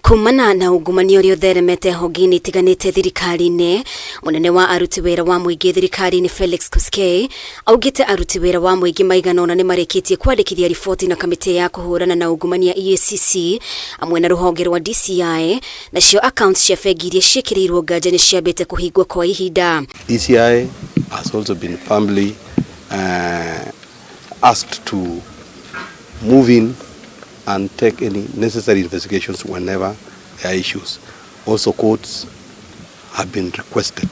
Kumana na ungumania ũrĩa ũtheremete honge-inĩ itiganĩte thirikari-inĩ, mũnene wa aruti wĩra wa mũingĩ thirikari-inĩ Felix Koskei augĩte aruti wĩra wa mũingĩ maigana ũna nĩmarĩkĩtie kwandĩkithia riboti na kamĩtĩ ya kũhũrana na ungumania EACC hamwe na rũhonge rwa DCI, nacio accounts cia bengi iria ciĩkĩrĩirwo nganja nĩ ciambĩte kũhingwo kwa ihinda. DCI has also been firmly asked to move in and take any necessary investigations whenever there are issues. Also, courts have been requested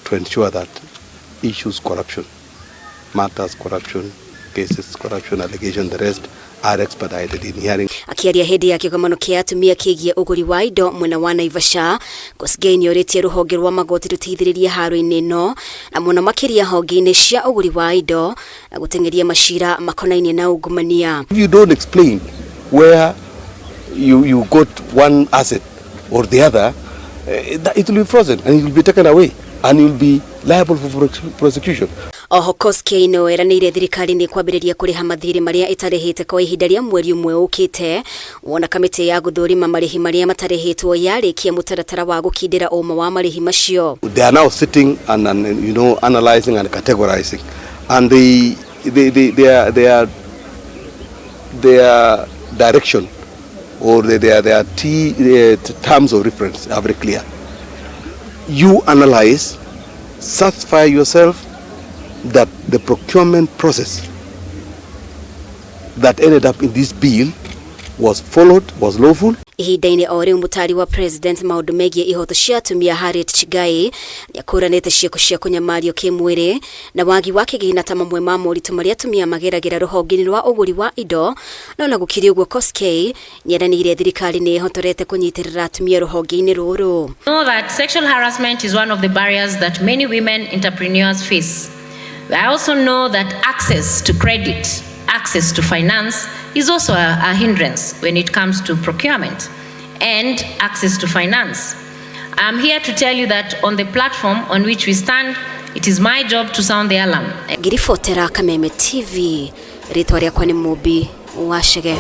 to ensure that issues corruption, matters corruption, cases corruption, allegation, the rest are expedited in hearing. Akĩaria hĩndĩ ya kĩgomano kĩa atumia kĩgiĩ ũgũri wa indo mwena wa Naivasha, Kosgei nĩorĩtie rũhonge rwa magoti rũteithĩrĩrie haro-inĩ ĩno na mũno makĩria honge-inĩ cia ũgũri wa indo na gũteng'eria macira makonainie na ungumania. If you don't explain where you got one asset or the other, it will be frozen and it will be taken away and you will be liable for prosecution. Oho Koskei no eranĩire thirikari nĩ kwambĩrĩria kũrĩha mathirĩ marĩa ĩtarĩhĩte kwa ihinda rĩa mweri ũmwe ũkĩte, wona kamĩtĩ ya gũthũrima marĩhi marĩa matarĩhĩtwo yarĩkia mũtaratara wa gũkindĩra ũma wa marĩhi macio. They are now sitting and analyzing and categorizing, and their direction or their terms of reference are very clear. You analyze, satisfy yourself that the procurement process that ended up in this bill was followed, was lawful. Ihinda-inĩ o rĩu, mũtari wa president maũndũ megiĩ ihoto cia atumia Harriet Chigai nĩakũranĩte ciĩko cia kũnyamario kĩmwĩrĩ na wagi wa kĩgĩna ta mamwe ma moritũ marĩa atumia mageragĩra rũhonge-inĩ rwa ũgũri wa indo. No na gũkĩrĩ ũguo, Koskei nĩeranĩire thirikari nĩ ĩhotorete kũnyitĩrĩra atumia rũhonge-inĩ rũrũ. Know that sexual harassment is one of the barriers that many women entrepreneurs face. I also know that access to credit, access to finance is also a hindrance when it comes to procurement and access to finance. I'm here to tell you that on the platform on which we stand, it is my job to sound the alarm. Ngĩribotera Kameme TV, rĩtwa rĩakwa nĩ Mũmbi wa Chege.